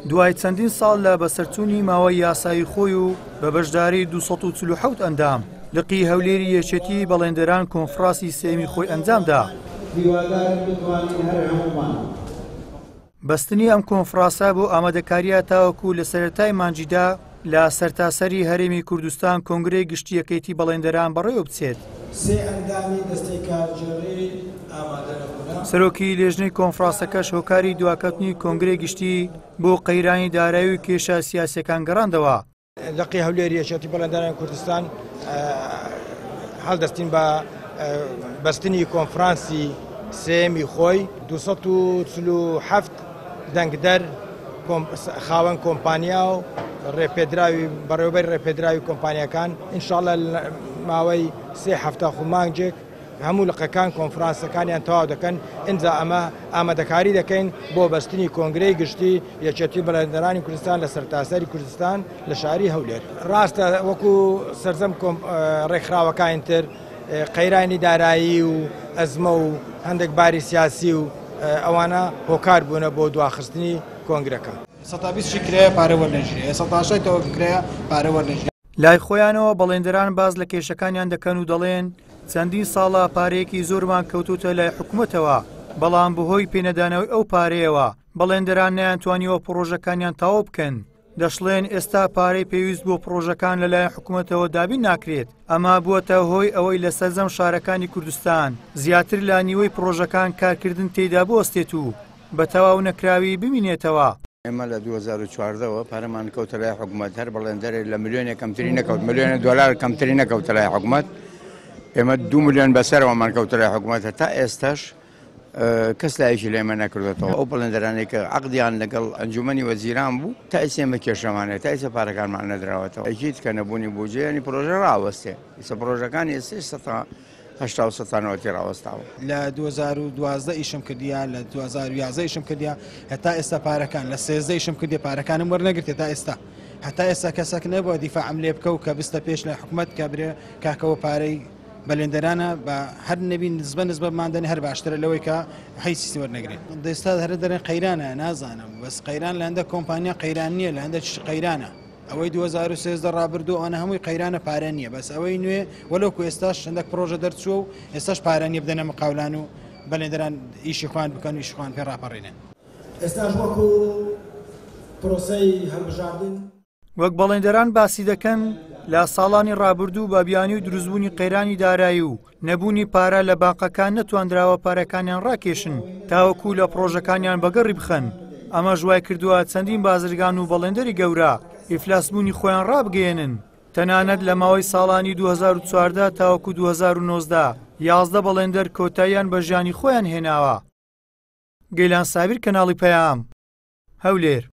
دوای چەندین ساڵ لە بەسەرچوونی ماوەی یاسایی خۆی و بە بەشداری 247 ئەندام، لقی هەولێری یەکێتی بەڵێندەران کۆنفراسی سێیەمی خۆی ئەنجامدا. هیوادارم بتوانین هەر هەموومان. بەستنی ئەم کۆنفراسە بۆ ئامادەکارییە تاوەکو لە سەرەتای مانگی دە لە سەرتاسەری هەرێمی کوردستان کۆنگرەی گشتی یەکێتی بەڵێندەران بەڕێوەبچێت. سێ ئەندامی دەستەی کارگێڕی ئامادە نەبوونە. سەرۆکی لێژنەی کۆنفراسەکەش هۆکاری دواکەوتنی کۆنگرەی گشتی بۆ قەیرانی دارایی و کێشە سیاسییەکان گەڕاندەوە. لقی هەولێری یەکێتی بەڵێندەرانی کوردستان هەڵدەستین بە بەستنی کۆنفرانسی سێیەمی خۆی. 247 دەنگدەر خاوەن کۆمپانیا و ڕێپێدراوی بەڕێوەبەری ڕێپێدراوی کۆمپانیاکان ئینشاءاللە ماوەی سێ هەفتە خو مانگێک هەموو لقەکان کۆنفرانسەکانیان تەواو دەکەن، ئینجا ئەمە ئامادەکاری دەکەین بۆ بەستنی کۆنگرەی گشتی یەکێتی بەڵێندەرانی کوردستان لە سەرتاسەری کوردستان لە شاری هەولێر. ڕاستە وەکو سەرجەم ڕێکخراوەکانی تر قەیرانی دارایی و ئەزمە و هەندێک باری سیاسی و ئەوانە هۆکار بوونە بۆ دواخستنی کۆنگرەکە. سەتا 20 شی کرایە پارە وەرنەگیرێ، سەتا شەی تەوە کرایە پارە وەرنەگیرێ. لای خۆیانەوە بەڵێندەران باس لە کێشەکانیان دەکەن و دەڵێن، چەندین ساڵە پارەیەکی زۆرمان کەوتۆتە لای حکومەتەوە، بەڵام بەهۆی پێنەدانەوەی ئەو پارەیەوە بەڵێندەران نەیانتوانیوە پڕۆژەکانیان تەواو بکەن. دەشڵێن ئێستا پارەی پێویست بۆ پڕۆژەکان لەلایەن حکومەتەوە دابین ناکرێت، ئەمە بووەتە هۆی ئەوەی لە سەرجەم شارەکانی کوردستان زیاتر لە نیوەی پڕۆژەکان کارکردن تێیدا بوەستێت و بە تەواو نەکراوی بمینێتەوە. ئێمە لە 2014 وە پارەمان کەوتە لای حکومەت هەر بەڵێندەرێک لە ملیۆنێک کەمتری نەکەوت ملیۆنە دۆلار کەمتری نەکەوتە لای حکومەت ئێمە دو ملیۆن بەسەرەوەمان کەوتە لای حکومەت تا ئێستاش کەس لایەکی لێمە نەکردێتەوە ئەو بەڵێندەرانەی کە عەقدیان لەگەڵ ئەنجومەنی وەزیران بوو تا ئێستا ئێمە کێشەمانەیە تا ئێستا پارەکانمان نەدراوەتەوە ئەکید کە نەبوونی بودجە یانی پرۆژە ڕاوەستێ ئێستا پرۆژەکانی ئێستاش سەتا هەشتا و سەتا نەوەتی ڕاوەستاوە. لە 2012 ئیشم کردیە لە 2011 ئیشم کردیە هەتا ئێستا پارەکان لە سێزدە ئیشم کردیە پارەکانم وەرنەگرتێ تا ئێستا هەتا ئێستا کەسەک نەبووە دیفاعم لێ بکە و کە بستە پێش لە حکومەت کە برێ کاکەوە پارەی بەلێندەرانە بە هەر نەبی نزبە نزبە بماندەنێ هەر باشترە لەوەی کە هیچ وەرنەگرین. دەستا هەر دەرێن قەیرانە نازانم بەس قەیران لە هەندە کۆمپانیا قەیران نییە لە هەندە چ قەیرانە ئەوەی 2013 ڕابردوو ئەوانە هەمووی قەیرانە پارە نییە بەس ئەوەی نوێ وەلۆکو ئێستاش چەندەک پرۆژە دەرچووە و ئێستاش پارە نییە بدەنە مقاولان و بەلێندەران ئیشی خۆیان بکەن و ئیشی خۆیان پێ ڕاپەڕێنن. ئێستاش وەکو پرۆسەی هەڵبژاردن. وەک بەڵێندەران باسی دەکەن، لە ساڵانی ڕابردوو بە بیانووی دروستبوونی قەیرانی دارایی و نەبوونی پارە لە بانقەکان نەتواندراوە پارەکانیان ڕاکێشن تاوەکو لە پڕۆژەکانیان بەگەڕی بخەن، ئەمەش وایکردووە چەندین بازرگان و بەڵێندەری گەورە ئیفلاسبوونی خۆیان ڕابگەیەنن، تەنانەت لە ماوەی ساڵانی 2014 تاوەکو 2019 11 بەڵێندەر کۆتاییان بە ژیانی خۆیان هێناوە. گەیلان سابیر کەناڵی پەیام، هەولێر.